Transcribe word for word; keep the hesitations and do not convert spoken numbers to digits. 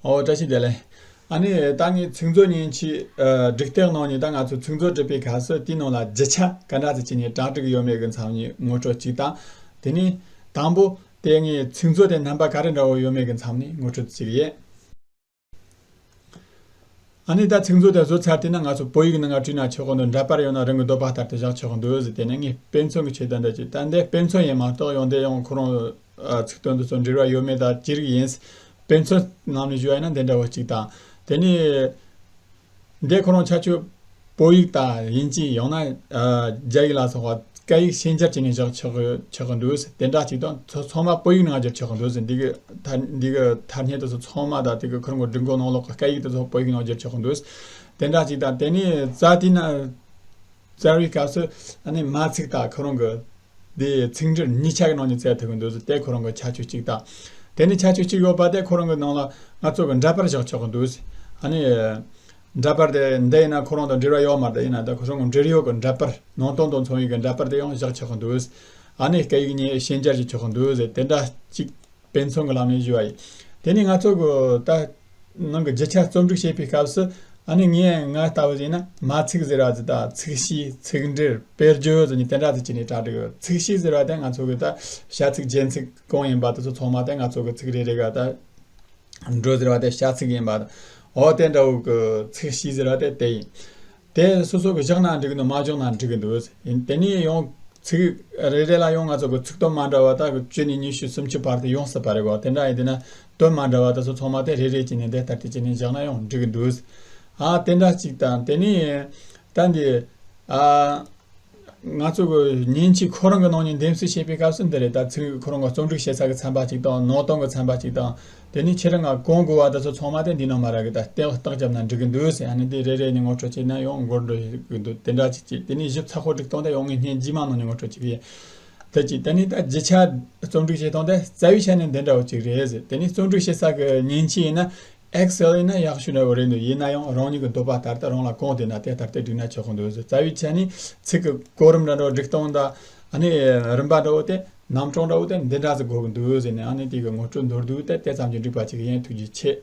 ཨོ། བཀྲ་ཤིས་བདེ་ལེགས། ཨ་ནི་ད་ངས་ཚིག་མཛོད་མཉེན་ཆས་ཨ་སྒྲིག་སྟེགས་ནང་ནས་ད་ང་ཚོ་ཚིག་མཛོད་སྒྲིག་པའི་སྐབས་སུ་དེའི་ནང་ལ་རྒྱུ་ཆ་ག་འདྲ་ཟིག་བྱས་ནས་གྲ་སྒྲིག་ཡོད་མེད་ཀྱི་མཚམས་ནས་ངོ་སྤྲོད་གཅིག་དང་། དེ་ནས་དང་པོ་དེ་ངས་ཚིག་མཛོད་དེ་རྣམ་པ་ག་རེ་འདྲ་བོ་ཡོད་མེད་ཀྱི་མཚམས་ནས་ངོ་སྤྲོད་གཅིག་ཡིན། ཨ་ནི་ད་ཚིག་མཛོད་དེ་བཟོ་ཚར་དུས་ན་ང་ཚོ་བོད་ཡིག་ནང་ང་བྲིས་ན་ཆོག་གི་འདུག་འདྲ་པར་ཡོད་ན་རང་གི་འདོད་པ་ལྟར་དུ་བཞག་ཆོག་གི་འདུག་ཟེར། དེ་ནས་ངས་དཔེ་མཚོན་གྱི་ཆེད་དུ་འདི་ཅིག་ད་འདི་དཔེ་མཚོན་ཡིན་མ་གཏོགས་ཡང་འདི་ཡང་ཁོ་རང་ཨ་ཚིག་དོན་དེ་ཚོ་འབྲེལ་བ་ཡོད་མེད་དང་ཅི་རིགས་ཡིན། དཔེ་མཚོན་ནང་ནས་ཞུ་བ་ཡིན་ན་འདི་འདྲ་བོ་གཅིག་དང་། དེ་ནས་འདི་ཁོ་རང་ཁྱད་ཆོས་བོད་ཡིག་དང་དབྱིན་ཇི་ཡང་ན་ཨ་རྒྱ་ཡིག་ལ་སོགས་པ་སྐད་ཡིག་ཤན་སྦྱར་བྱས་ནས་བཞག་ཆོག་གི་ཆོག་གི་འདུག་དེ་འདྲ་གཅིག་དང་ཚོ་ཚང་མ་བོད་ཡིག་ནང་སྒྱུར་ཆོག་གི་འདུག་འདི་གི་ཐ་འདི་གི་ཐ་སྙད་དེ་ཚོ་ཚང་མ་དང་དེ་གི་ཁོ་རང་གི་སྒྲིག་འགོད་ནང་ལོགས་ཀྱི་སྐད་ཡིག་དེ་ཚོ་བོད་ཡིག་ནང་སྒྱུར་ཆོག་གི་འདུག་དེ་འདྲ་གཅིག་དང་། དེ་ནས་རྩ་དེ་ན་བཙལ་བའི་སྐབས་སུ་ཨ་ནི་མ་ཚིག་དང་ཁོ་རང་གི་དེ་ཚིག་འབྲུ་གཉིས་ཆ་གི་ནང་ནས་བཙལ་ཐུབ་ཀྱི་འདུག་དེ་ཁོ་རང་གི་ཁྱད་ཆོས་གཅིག་དང་། དེ་ནས་ཁྱད་ཆོས་གཅིག་ཡོད་པ་དེ་ཁོ་རང་གི་ནང་ལ་ང་ཚོ་གི་འདྲ་པར་བཞག་ཆོག་གི་འདུག་ཨ་ནི་འདྲ་པར་དེ་འདི་ཡིན་ན་ཁོ་རང་དང་འབྲེལ་བ་ཡོད་མ་རེད། ཡིན་ན་ད་ཁོ་རང་གི་འབྲེལ་ཡོད་ཀྱི་འདྲ་པར་ནང་དོན་དང་མཚུངས་པའི་གི་འདྲ་པར་དེ་ཡང་བཞག་ཆོག་གི་འདུག་ཨ་ནི་སྐད་ཡིག་གཉིས་ཤན་སྦྱར་བྱེད་ཆོག་གི་འདུག་ཟེར། དེ་འདྲ་གཅིག་དཔེ་མཚོན་གྱི་ལམ་ནས་ཞུ་བ་ཡིན། དེ་ནས་ང་ཚོ་གི་ད་ནང་གི་རྒྱུ་ཆ་རྩོམ་སྒྲིག་བྱེད་པའི་སྐབས་སུ་ཨ་ནི་ངས་ང་ལྟ་བུ་ཡིན་ན་མ་ཚིག་ཟེར་བ་ཟིག་དང་ཚིག་གཤིས་ཚིག་འགྲེལ་དཔེར་བརྗོད་ཟེར་ནས་དེ་འདྲ་ཟིག་བྱས་ནས་གྲ་སྒྲིག་ཚིག་གཤིས་ཟེར་བ་དེ་ང་ཚོ་གི་ད་བྱ་ཚིག་རྒྱན་ཚིག་གང་ཡིན་པ་དེ་ཚོ་ཚང་མ་དེ་ང་ཚོ་གི་ཚིག་རེ་རེ་ག་ད་འགྲོ་ཟེར་བ་དེ་བྱ་ཚིག་ཡིན་པ་དང་། འོ་དེ་འདྲ་བོ་གི་ཚིག་གཤིས་ཟེར་བ་དེ་དེ་ཡིན། དེ་སོ་སོ་གི་བཞག་ན་འགྲིག་གི་འདུག་མ་བཞག་ན་འགྲིག་གི་འདུག་ཡིན། དེ་ནས་ཡང་ཚིག་རེ་རེ་ལ་ཡང་ང་ཚོ་གི་ཚིག་དོན་མ་འདྲ་བ་ད་གི་བཅུ་ནས་ཉི་ཤུ་སུམ་ཅུ་བར་དུ་ཡོང་སྲིད་པ་རེད་གོ། དེ་འདྲ་ཡིན་དུས་ན་དོན་མ་འདྲ་བ་དེ་ཚོ་ཚང་མ་དེ་རེ་རེ་བྱས་ནས་དེ་ལྟར་དེ་བྱས་ནས་བཞག་ན་ཡང་འགྲིག་གི་འདུག་ཨ་དེ་འདྲ་གཅིག་དང་། དེ་ནས་ད་འདི་ཨ་ང་ཚོ་གི་མཉེན་ཆས་ཁོ་རང་གི་ནང་ནས་འདེམས་གསོ་བྱེད་པའི་སྐབས་སུ་འདི་རེད། ད་ཚིག་ཁོ་རང་གི་རྩོམ་སྒྲིག་བྱེད་ས་གི་ཚན་པ་གཅིག་དང་ནང་དོན་གི་ཚན་པ་གཅིག་དང་། དེ་ནས་ཁྱེད་རང་ང་གང་དགོས་པ་དེ་ཚོ་ཚང་མ་དེ་འདི་ནང་མ་རག་གི་ད་རྟགས་རྟགས་བརྒྱབ་ན་འགྲིག་གི་འདུག་ཟེར། ཨ་ནི་འདི་རེ་རེ་ནས་ངོ་སྤྲོད་བྱས་ན་ཡང་འགོར་འགྲོ་གི་འདུག་དེ་འདྲ་ཅིག་ཅིག་དེ་ནས་ཞིབ་ཚགས་པོ་སྒྲིག་སྟངས་དེ་ཡང་ངས་བརྙན་རྗེས་མ་ནང་ནས་ངོ་སྤྲོད་བྱེད་གི་ཡིན། དེ་ཅིག་དེ་ནས་ད་རྒྱུ་ཆ་རྩོམ་སྒྲིག་བྱེད་སྟངས་དེ་རྩ་བའི་ཆ་ནས་འདི་འདྲ་བོ་ཅིག་རེད་ཟེར། དེ་ནས་རྩོམ་སྒྲིག་བྱེད་ས་གི་མཉེན་ཆས་ཡིན་ན་Excel ཡིན་ན་ཡག་ཤོས་འདྲ་བོ་རེད་འདུག་ཡིན་ན་ཡང་རང་ཉིད་ཀྱི་འདོད་པ་ལྟར་དུ་རང་ལ་གང་བདེ་ན་དེ་ལྟར་དུ་བསྒྲིགས་ན་ཆོག་གི་འདུག་རྩ་བའི་ཆ་ནས་ཚིག་གི་གོ་རིམ་འདྲ་འདྲ་བོ་སྒྲིག་སྟངས་དང་། ཨ་ནི་རིམ་པ་འདྲ་བོ་དེ་རྣམ་གྲངས་འདྲ་བོ་དེ་འདི་འདྲ་ཟིག་དགོས་ཀྱི་འདུག་ཟེར་ནས། ཨ་ནི་དེ་གི་ངོ་སྤྲོད་མདོར་བསྡུས་དེ་དེ་ཙམ་གྱིས་འགྲིག་པ་ཅིག་ཡིན། ཐུགས་རྗེ་ཆེ།